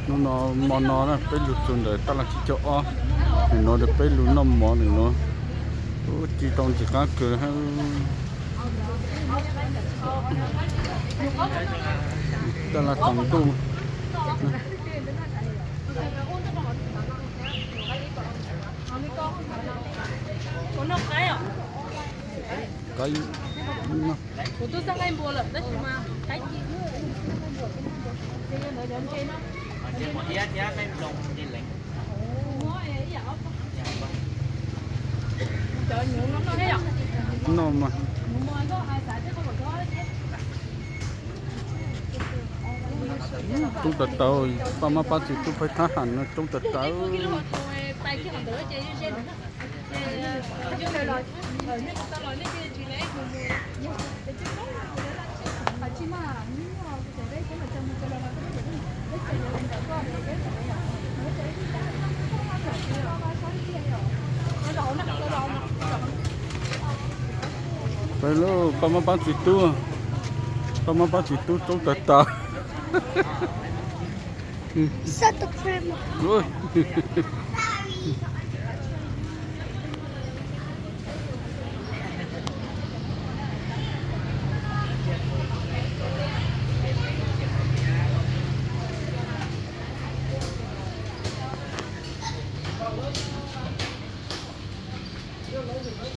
Hnub no mo no na, peb lug txug ntawm taj laj tsib caug ob, nim no peb lug noj mov nim no. Ub, ci tau ntxim qab kawg. Taj laj tsaus ntuj. Qaib. Noj mas. Coob tas tas, paj mab pab txiv tub phaib thab ham no coob tas tas. Peb lub paj mab pab txiv tub, paj mab pab txiv tub coob tas tas.